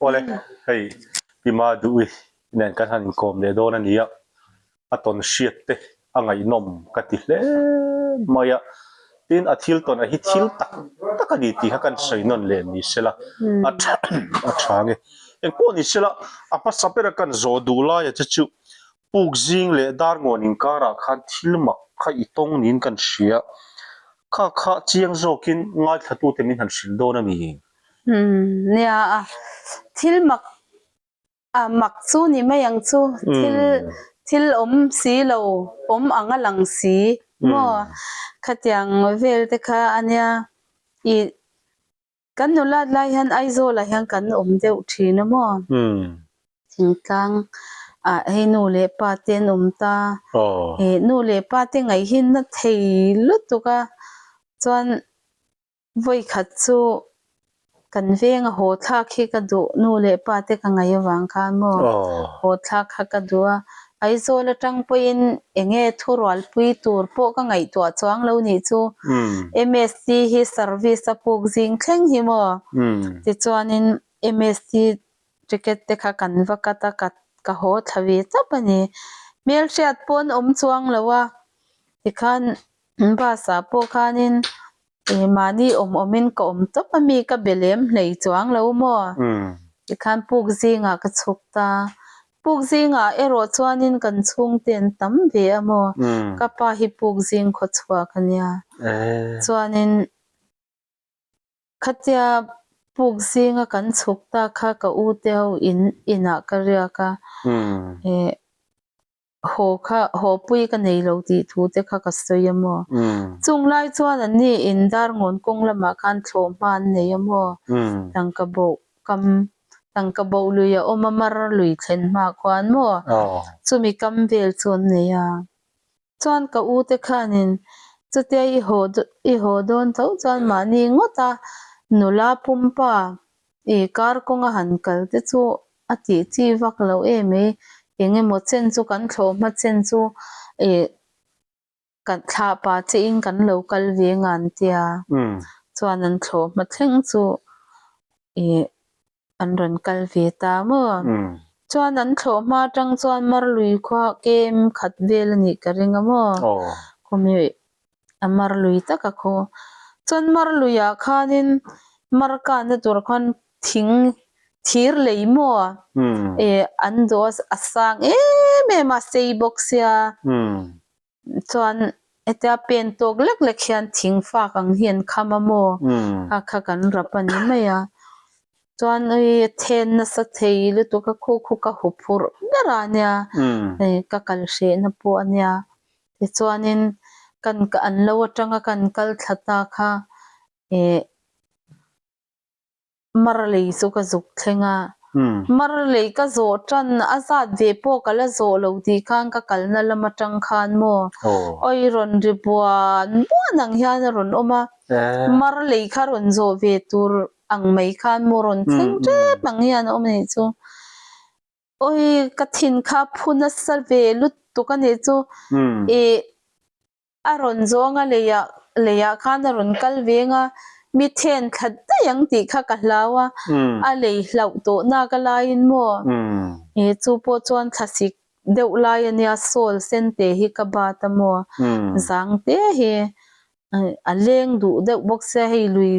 Awle, hei Pi Maduhi nen kan han inkawm leh dawn a ni a, a tawn hriat te a ngaihnawm ka ti hle mai a, tin a thil tawn a hi thil tak tak a ni tih kha kan sawi nawn leh ni sela a tha a tha nge. Engpawh ni sela a hmasa bera kan zawh duh laia che chu puk zing leh dar ngawn inkarah khan thil mak kha i tawng niin kan hria, kha kha chiang zawkin ngaithlatute min han hrilh dawn a ni. Nia a thil mak A mak chu ni mai ang chu, thil thil awm si lo, awm ang a lang si maw? Khatiang vel te kha a nia, ih kan nulat lai hian Aizawl ah hian kan awm deuh thin a maw? Thingtlang ah hei nu leh pa te an awm ta, ih nu leh pa te ngaihhin na thei lutuk a, chuan Vawi khat chu kan veng a haw thlak hi ka duh, nu leh pa te ka ngaih avang khan maw haw thlak kha ka duh a, Aizawl atang pawhin eng nge thurualpui tur pawh ka ngaihtuah chuang lo nih chu, MST hi service a puk zing thleng hi maw, tichuanin MST ticket te kha kan va cut a, ka ka haw thla ve tawp a ni, hmelhriat pawh an awm chuang lo a, tikhan bus ah pawh khanin Ih mahni awm awmin ka awm tawp a mi ka be lem hlei chuang lo maw? Tikhan puk zingah ka chhuk ta. Puk zingah erawh chuanin kan chhungte an tam ve a maw? Ka pa hi puk zing khaw chhuak a nia. Chuanin khatia puk zinga kan chhuk ta kha ka u te ho in inah ka riak a. Ih haw kha haw pui ka nei lo tih thu te kha ka sawi a maw? Chung lai chuan an ni in Darngawn kawng lamah khan thlawh hma an nei a maw? Tangka boh kam tangka boh lui a awm a mar lui thlen hma khuan maw? Chumi kam vel chu an nei a. Chuan ka u te khanin chutia i haw i haw dawn tho chuan mahni ngawt a nula pumpa i kar kawnga han kal te chu A tih chi vak lo em e, eng emaw chen chu kan thlawh hma chen chu ih kan thlah pah che in kan lo kal ve nga an tia, chuan an thlawh hma thleng chu ih an rawn kal ve ta maw? Chuan an thlawh hma atang chuan Marlui khua kem khat vel a nih ka ring a maw? Khawmi a mar lui tak a khaw. Chuan mar luiah khanin mar kanna tur khan thing thir lei maw eh an dawh a a sang em em a sei bawk sia chuan hetia pen tawk lek lek hian thing fak ang hi an kham a maw kha kha kan rap a ni mai a chuan hei a then nasa thei lutuk a khu khu ka huphurh ber a nia hei ka kal hrehna pawh a nia. Tichuanin kan an lo atanga kan kal thla ta kha eh mar lei chu ka zuk thleng a, mar lei ka zawh tan a zat ve pawh ka la zawh lo tih khan ka kalna lam atang khan maw awi rawn ri buan buan ang hian a rawn awm a, mar lei kha rawn zawh ve tur ang mai khan maw rawn thleng tep ang hian a awm a nih chu. Awi ka thin kha phu nasa ve lutuk a nih chu ih a rawn zawng a leiah leiah khan a rawn kal veng a mi then thla daih ang tih kha ka hlau a a lei hlauh tawh nak a laiin maw ih chu pawh chuan thlasik deuh lai a nia sawl sen te hi ka bat a maw zang te hi a leng duh deuh bawk sia hei lui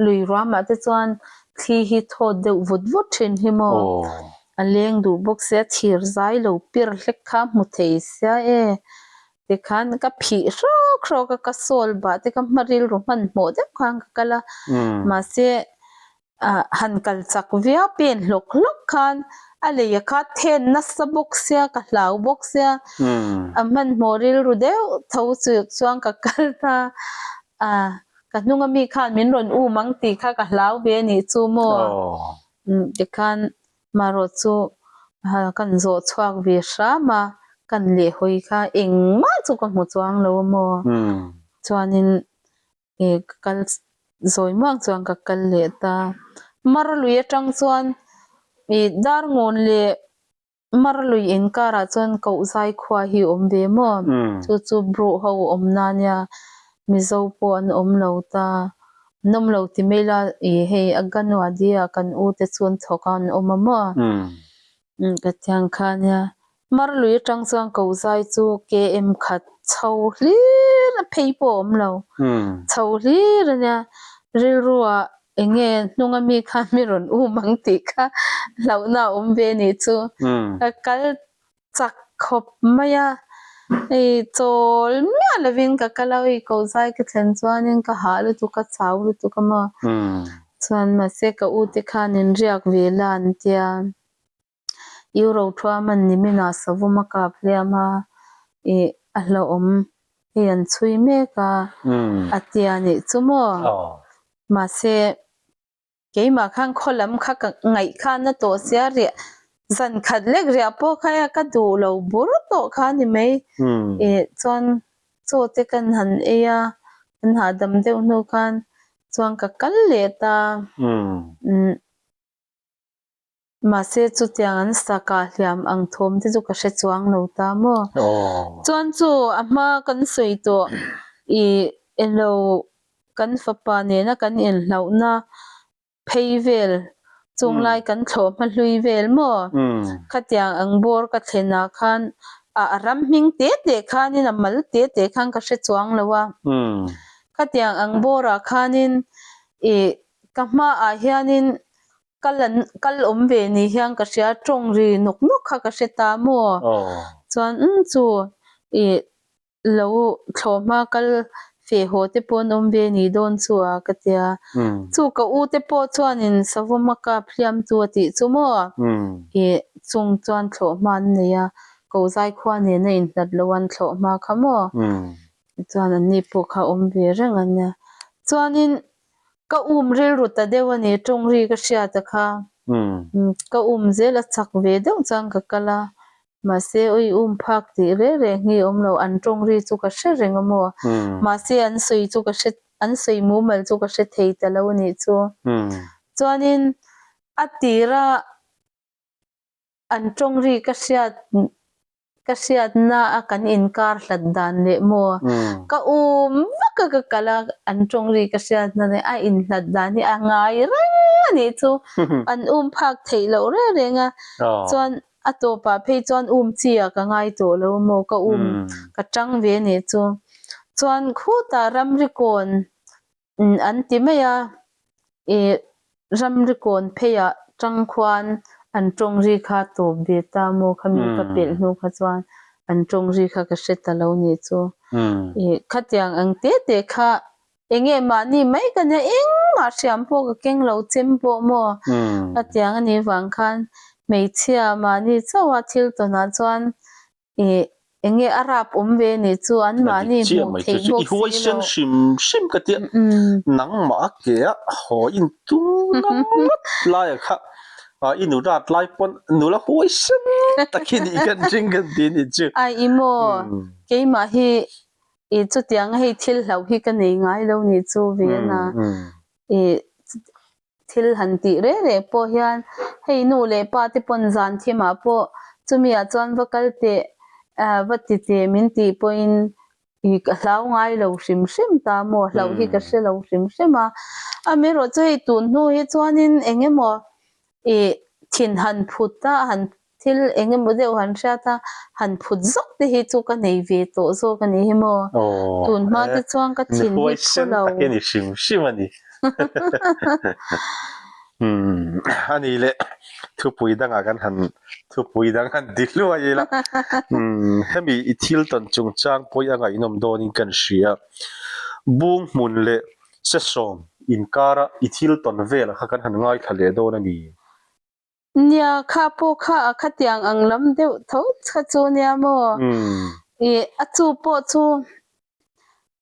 Lui ruamah te chuan thli hi thawt deuh vut vut thin hi maw? A leng duh bawk sia, thir zai lo pir hlek kha hmu thei sia e. Tikhan ka phih hrawk hrawk a, ka sawl bah te ka hma rilru hmanhmawh deuh khan ka kal a. Mahse, han kal chak viau pen hlawk hlawk khan a lei a kha then nasa bawk sia, ka hlau bawk sia. A hmanhmawh rilru deuh tho chu chuan ka kal ta a. Ka hnunga mi khan min rawn um ang tih kha ka hlau ve a nih chu maw? Tikhan marawh chu kan zawh chhuak ve hram a, kan lehhawi kha engmah chu ka hmu chuang lo a maw? Chuanin ka kal zawi muang chuan ka kal leh ta. Mar lui atang chuan Darngawn leh Mar lui inkarah chuan Kohzai khua hi awm ve maw? Chu chu Bru ho awmna nia, Mizo pawh an awm lo ta. An awm lo ti mai la, ih hei Anganwadi ah kan u te chu an thawk a an awm a maw? Umm ka tiang kha nia. Mar lui atang chuan ko zai chu KM khat chho hlir a phei pawh a awm lo. Chho hlir a nia. Rilru ah eng nge hnung a mi khan mi rawn um ang tih kha hlauhna a awm ve nih chu. Ka kal chak khawp mai a, hei chawl miah lovin ka kal a, hei ko zai ka thlen chuanin ka hah lutuk a, chau lutuk a maw? Chuan mahse ka u te khan in riak ve la an tia, Euro thuaman niminah savawm a kap hliam a, ih a hlauhawm hei an chhui mek a, a tia nih chu maw? Mahse. Keimah khan khaw lam kha ka ngaih khan a tawh sia riah zan khat lek riah pawh kha e ka duh lo bur tawh kha a ni mai. Ih chuan chaw te kan han ei a, kan hahdam deuh hnu khan chuan ka kal leh ta. Umm mahse chutiang an sa kah hliam ang thawm te chu ka hre chuang lo ta maw. Chuan chu a hma kan sawi tawh ih elo Kan fapa nena kan inhlauhna phei vel, chunglai kan thlawh hma hlui vel maw? Khatiang ang bawr ka thlenah khan a a ram hming te te khanin a mal te te khan ka hre chuang lo a. Khatiang ang bawrah khanin ih ka hmaah hianin kal an kal awm ve ni hian ka hria tawng ri nawk nawk kha ka hre ta maw? Chuan umm chu ih Lo thlawhhma kal feh haw te pawh an awm ve ni dawn chu a ka tia. Chu ka u te pawh chuanin savawm a kap hliam chu a tih chu maw? Ih chung chuan thlawhhma an nei a, ko zai khua nen a inhlat lo an thlawhhma kha maw? Chuan an ni pawh kha awm ve reng a nia. Chuanin ka um rilru ta deuh a ni, tawngri ka hriat a kha. Ka um zel a chak ve deuh chuan ka kal a, Mahse ui um phak tih reh reh nge awm lo, an tawng ri chu ka hre reng a maw? Mahse an sawi chu ka hre, an sawi mumal chu ka hre thei ta lo anih chu. Chuanin a tira an tawng ri ka hriat, ka hriatna a kan inkar hlat dan leh maw? Ka um vak a ka kal a, an tawng ri ka hriatna leh a inhlat dan hi a ngai reng anih chu. An um phak theih loh reng reng a, chuan A tawpah phei chuan um chi ah ka ngai tawh lo maw ka um ka tang ve nih chu. Chuan khutah ramri kawn an ti mai a, ih ramri kawn phei ah tang khuan an tawng ri kha tawp ve ta maw khami ka pelh hnu kha chuan an tawng ri kha ka hre ta lo nih chu. Ih khatiang ang te te kha Enge mahni mai ka nia engmah hriam pawh ka keng lo chem pawh maw ka tiang a nih vang khan hmeichhia mahni chauh a thil tawnah chuan ih enge a rap awm ve nih chu an mahni hmuh theih bawk si lo. I huaisen hrim hrim ka tia nangmah a ke a haw in tum ngam ngawt lai a kha i nu rat lai pawn nula huaisen tak hi nih kan ring kan ti nih chu. Ai i maw keimah hi I chutiang hei thil hlauh hi ka nei ngai lo nih chu ve na. I thil han tih reng reng pawh hian hei nu leh pa te pawn zan thimah pawh chumi ah chuan va kal teh va ti teh min tih pawhin i ka hlau ngai lo hrim hrim ta maw hlauh hi ka hre lo hrim hrim a. Amaherawhchu chu hei tun hnu hi chuanin eng emaw I thin han phut a, han thil eng emaw deuh han hriat a, han phut zawk te hi chu ka nei ve tawh zawk a ni hi maw? Tun hma te chuan ka thin hi phu lo. Tak hi a ni hrim hrim a ni. Umm a ni le, thupui dangah kan han thupui dang han ti hluai ila. Umm hemi i thil tawn chungchang pawh i a ngaihnawm dawnin kan hria. Bung hmun leh Sesawm inkara i thil tawn velah kha kan han ngaithla leh dawn a ni. Nia, kha pawh kha a khatiang ang lam deuh tho kha chu nia maw? Ih, a chu pawh chu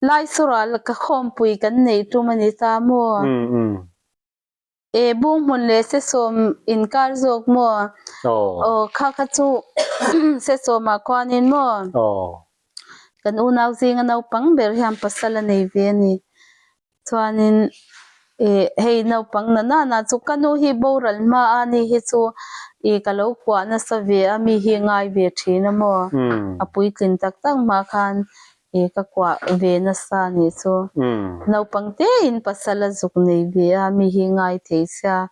Laisawrah ka khawmpui kan neih tum a ni ta maw? E bung hmun leh sesawm inkar zawk maw? Aw kha kha chu sesawmah khuanin maw? Kan unau zinga naupang ber hian pasal a nei ve a ni. Chuanin e hei naupang na nana chu ka nu hi boral hma a ni hi chu e ka lo kuah nasa ve a mi hi ngai ve thin a maw? A puitlin tak tak hma khan. I ka kuah ve nasa nih chu. Naupang tein pasal a zuk nei ve a, mi hi ngai thei sia.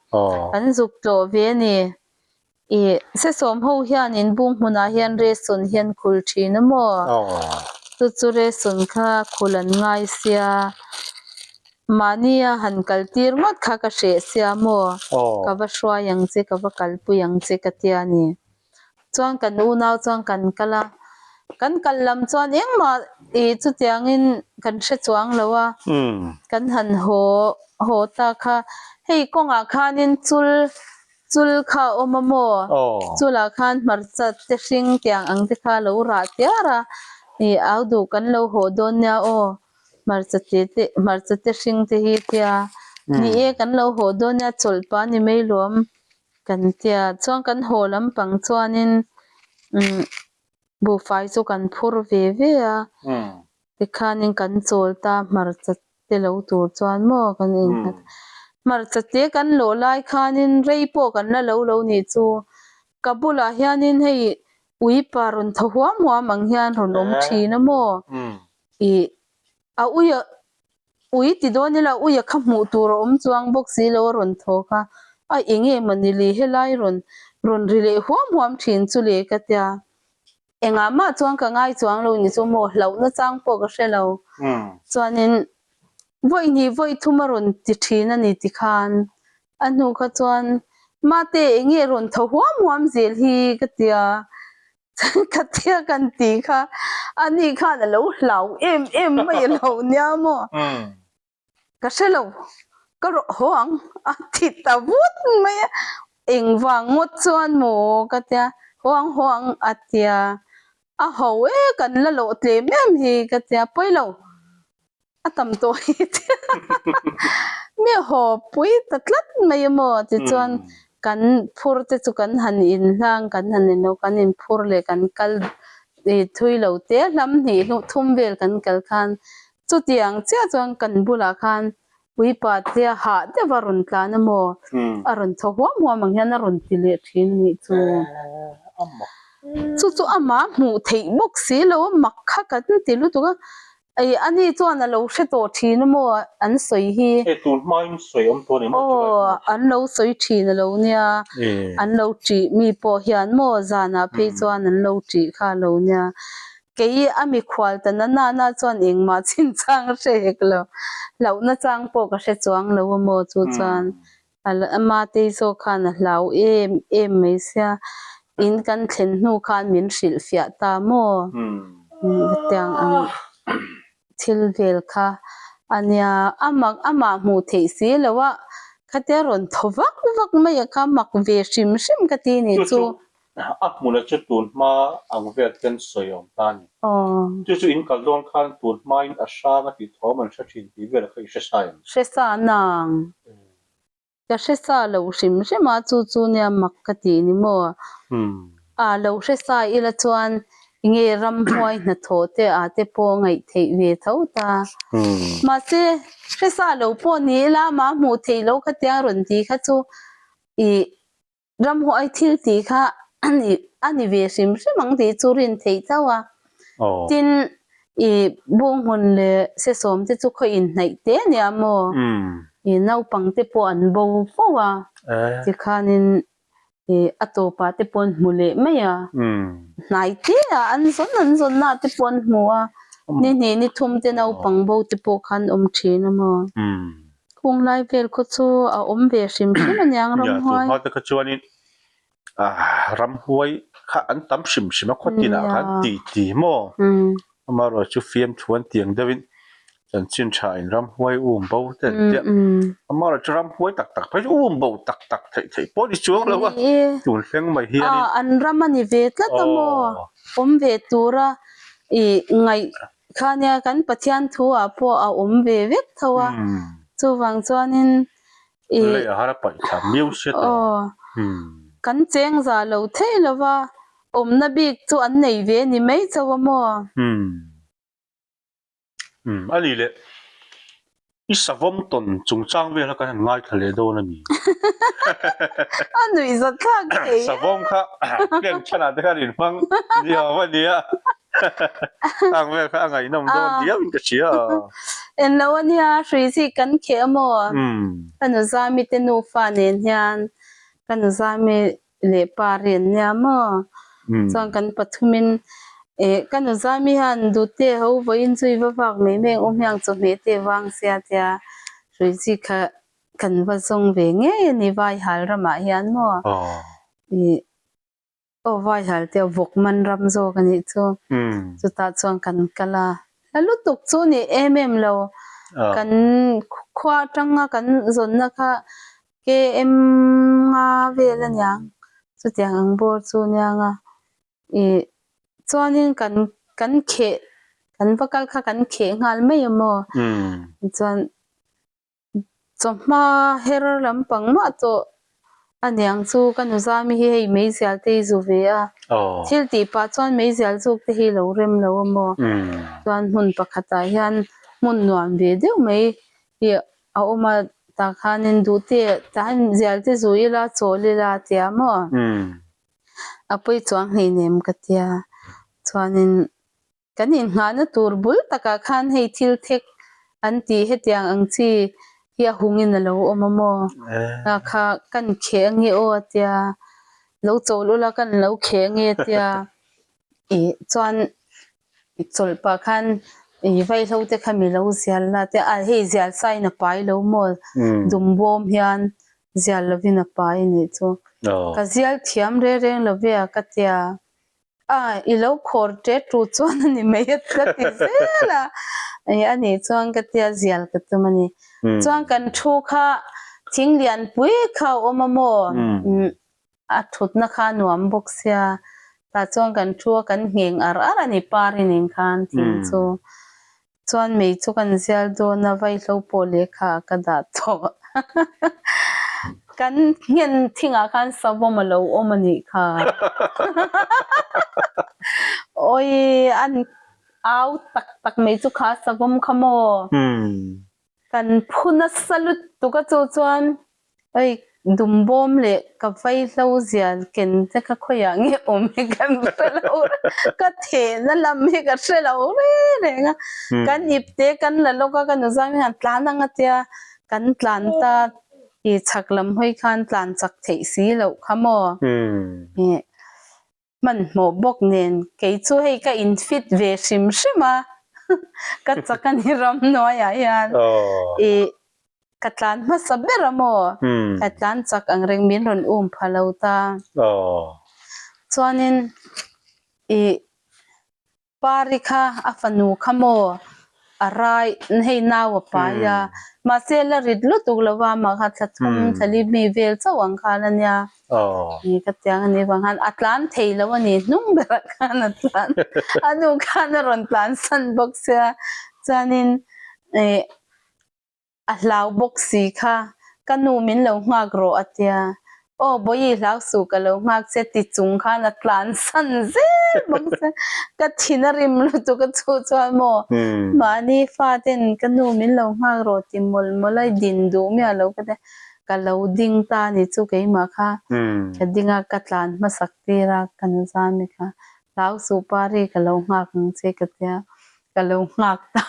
Kan zuk tlawh ve a ni. I sesawm ho hianin bung hmunah hian resun hi an khul thin a maw? Chu chu resun kha khul an ngai sia. Mahnia han kal tir ngawt kha ka hreh sia maw? Ka va hruai ang che, ka va kalpui ang che ka tia ni. Chuan kan unau chuan kan kal a, kan kal lam chuan engmah ih chutiangin kan hre chuang lo a, kan han haw haw ta kha hei kawngah khanin chul chul kha a awm a maw chulah khan hmarcha te hring tiang ang te kha a lo rah tiar a ih au duh kan lo haw dawn nia aw hmarcha te te hmarcha te hring te hi tia ni e kan lo haw dawn nia chawlh pah a ni mai lawm. Kan tia chuan kan haw lampang chuanin umm buhfai chu kan phur ve ve a, tikhanin kan chawl ta hmarcha te lo tur chuan maw kan innghat. Hmarcha te kan lawh lai khanin rei pawh kan la lo lo nih chu ka bulah hianin hei uipa rawn thaw huam huam ang hian rawn awm thin a maw ih A ui a ui ti dawn ila ui a kha hmuh tur a awm chuang bawk si lo a rawn thawk a, a eng nge mawni li helai rawn rawn ri leh huam huam thin chu le ka tia. Engah mah chuan ka ngai chuang lo ni chu maw hlauhna chang pawh ka hre lo. Chuanin vawi hnih vawi thum a rawn ti thin a ni tikhan a hnu kha chuan mate eng nge rawn thaw huam huam zel hi ka tia. Ka tia kan tih kha ani khan a lo hlau em em mai a lo nia maw? Ka hre lo, ka rawh haw ang a ti ta vut mai a, engvang ngawt chuan maw ka tia, haw ang haw ang a tia, a ho e kan la lawh tlem em hi ka tia, pawi lo. A tam tawh hi mi haw pui ta tlat mai a maw tichuan kan phur te chu kan han inhlang kan han inlo kan inphur leh kan kal ih thui lo te hlam hnih hnuh thum vel kan kal khan chutiang chiah chuan kan bulah khan puipa te a hah deuh a rawn tlan a maw a rawn thaw huam huam ang hian a rawn ti leh thin a nih chu chu chu amah hmuh theih bawk si lo a mak kha kan ti lutuk a. Ei, ani chuan a lo hre tawh thin a maw an sawi hi? Hei tun hmain sawi awm tawh a ni maw chu lai Aw, an lo sawi thin a lo nia. An lo ṭih mi pawh hian maw zanah phei chuan an lo ṭih kha a lo nia. Kei a mikhual ta na na na chuan engmah chinchang a hre hek lo. Hlauhna chang pawh ka hre chuang lo a maw chu chuan. A Matei zawk khan a hlau em em mai sia, in kan thlen hnu khan min hrilhfiah ta maw? Hetiang ang thil vel kha a nia, a mak amah hmuh theih si lo a, khatia rawn thaw vak vak mai a kha mak ve hrim hrim ka ti nih chu. Chu chu a hmuna chu tun hma ang vel ten sawi awm ta a ni. Chu chu in kal dawn khan tun hmain a hrang a tih thawm an hre thin tih vel kha i hre sa em? Hre sa nang. Ka hre sa lo hrim hrim a, chu chu nia mak ka tih ni maw? A lo hre sa ila chuan enge ramhuai hnathawh te ah te pawh ngaih theih ve tho ta. Mahse, hre sa lo pawh ni ila amah hmuh theih loh khatiang rawn ti kha chu ih Ramhuai thil tih kha a ni a ni ve hrim hrim ang tih chu rin theih tho a. Tin, i bunghmun leh sesawm te chu khaw inhnaih te a nia maw? I naupang te pawh an bo fo a, tikhanin i a tawpah te pawh an hmu leh mai a. Hnai te ah an zawn an zawnna te pawh an hmu a, ni hnih ni thum te naupang bo te pawh kha an awm thin a maw? Kung lai vel khaw chu a awm ve hrim hrim a niang ramhuai. Nia, tunhma te kha chuanin ramhuai kha an tam hrim hrim a, khaw tinah khan ti ti maw? Amaherawhchu chu fiamthu an tiang deuhin chanchin tha in ramhuai um bo te an tia. Amaherawhchu chu ramhuai tak tak phei chu um bo tak tak theih theih pawh ni chuang lo a, tun thleng mai hianin. An ram a ni ve tlat a maw? Awm ve tura i ngaih Kha nia kan Pathian thu ah pawh a awm ve vek tho a, chuvang chuanin i Lei a har a paih thla miau sia tawh. Aw, kan cheng za lo thei lo va, awmna bik chu an nei ve ni mai chauh a maw? Umm, a ni le. I savawm tawn chungchang vel kha kan han ngaithla leh dawn a ni. A nuih zat thlak thei. Savawm kha ken chhanah te khan inhmang ni awm a nia. Ang vel kha a ngaihnawm dawn diau in ka hria. En lo ania hrui zik kan kheh a maw? Ka nuzami te nufa nen hian ka nuzami leh pa ri an nia maw? Chuan kan pathumin eh ka nuzami hian dute ho vawiin chu i va vak mai mai ang u hmiang chawhmeh te vang sia tia hrui zik kha kan va zawng ve ngei a ni Vaihal ramah hian maw? Ih Aw Vaihal te vawk man ram zawk a nih chu. Chutah chuan kan kal a, hla lutuk chu ni em em lo. Kan khua atanga kan zawnna kha KM nga vel a niang. Chutiang ang bawr chu niang a. Ih chuanin kan kan kheh kan va kal kha kan kheh nghal mai a maw. Chuan Chawhma her lampang mah tawh a niang chu ka nuzami hi hei meizial te hi zu ve a, thil tih pah chuan meizial zuk te hi lo rem lo a maw? Chuan hmun pakhatah hian hmun nuam ve deuh mai hi a awm a, tah khanin duh te tah hian zial te zu ila chawl ila a tia maw? A pawi chuang hleinem ka tia, chuanin Kan inngahna tur bul takah khan hei thil thek an tih hetiang ang chi hi a hungin a lo awm a maw? A kha kan kheh ange aw a tia, lo chawl ula kan lo kheh ange a tia, ih chuan chawlh pah khan ih vaihlo te kha mi lo zial la tia, a hei zial sain a pai lo maw? Dum bawm hian zial lovin a pai a nih chu. Ka zial thiam reng reng lo ve a ka tia. A, i lo khawr ṭet ṭu chuan a ni mai a ka ti zel a, a nih chuan ka tia zial ka tum a ni. Chuan kan thu kha thing lian pui kha a awm a maw? A thutna kha a nuam bawk sia, tah chuan kan thu a kan ngheng ar ar a ni pari nen khan thing chu. Chuan mei chu kan zial dawn a, vaihlo pawh lehkha ah ka dah tawh. Kan nghen thingah khan savawm a lo awm a nih kha. Awii an au tak tak mai chu kha savawm kha maw? Kan phu nasa lutuk a chu chuan Hei dumbawm leh ka vaihlo zial ken te kha khawiah nge awm hi kan hre lo ka thehna lam hi ka hre lo reng reng a kan ip te kan la lawk a ka nu zam hian tlan ang a tia kan tlan ta ih chhak lam hawi khan tlan chak theih si loh kha maw ih Hmanhmawh bawk nen kei chu hei ka in fit ve hrim hrim a, ka chak a ni ramhnuaiah hian ih ka tlan hmasa ber a maw, ka tlan chak ang reng min rawn um pha lo ta. Chuanin ih Pari kha a fanu kha maw a rai hei nau a pai a, mahse la rit lutuk lo va amah kha thla thum thla li mi vel chauh ang khan a nia. Ni ka tiang a nih vang khan a tlan thei lo a ni hnung berah khan a tlan a nu khan a rawn tlan san bawk sia chuanin ih A hlau bawk si kha, ka nu min lo nghak rawh a tia. Aw Bawihi hlau suh ka lo nghak che ti chung khan a tlan san zel bawk se. Ka thin a rim lutuk a chu chuan maw mahni fa ten ka nu min lo nghak rawh ti mawlh mawlh a i din duh miah lo ka tia. Ka lo ding ta ni chu keimah kha ka ding a ka tlan hmasak tir a ka nu zami kha hlau suh pari ka lo nghak ang che ka tia. Ka lo nghak ta.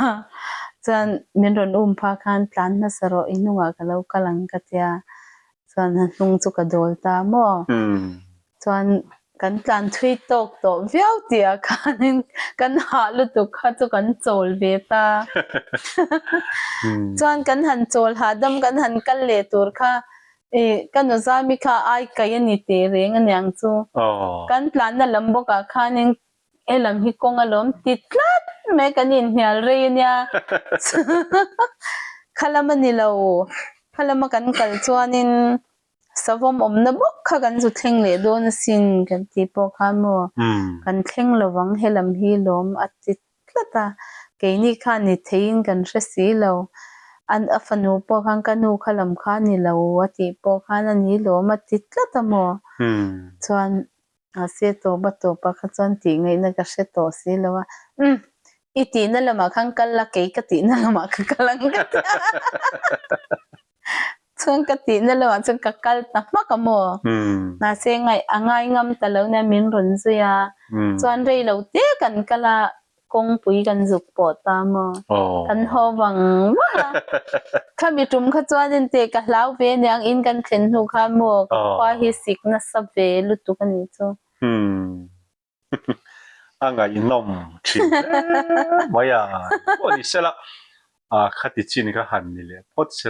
Chuan min rawn um phah khan tlan hmasa rawh i hnungah ka lo kal ang ka tia. Chuan a hnung chu ka dawl ta maw. Chuan kan tlan thui tawk tawh viau tihah khanin kan hah lutuk kha chu kan chawl ve ta. Chuan kan han chawl hahdam kan han kal leh tur kha ih ka nuzami kha ai kai a ni teh reng aniang chu. Kan tlanna lam bawkah khanin He lam hi kawng alawm ti tlat mai kan inhnial rei ania kha lam a ni lo kha lama kan kal chuanin savawm awmna bawk kha kan zu thleng leh dawn asin kan tih pawh khan maw kan thleng lovang he lam hi lawm a ti tlat a keini khan ni theiin kan hre si lo an a fanu pawh khan ka nu kha lam kha a ni lo a tih pawh khan a ni lawm a ti tlat a maw chuan Mahse tawp a tawp ah kha chuan tih ngaihna ka hre tawh si lo a, umm i tihna lamah khan kal la kei ka tihna lamah ka kal ang ka ti a. Chuan ka tihna lamah chuan ka kal ta hmak a maw? Mahse ngaih a ngai ngam ta lo nia min rawn zui a. Chuan rei lo te kan kal a, kawngpui kan zuk pawh ta maw? Kan haw vang vang a. Khami tum kha chuan enteh ka hlau ve aniang in kan thlen hnu khan maw ka khua hi sik nasa ve lutuk a nih chu. A ngaihnawm thin hle mai a, pawh ni sela, khati chin kha han ni leh phawt sela.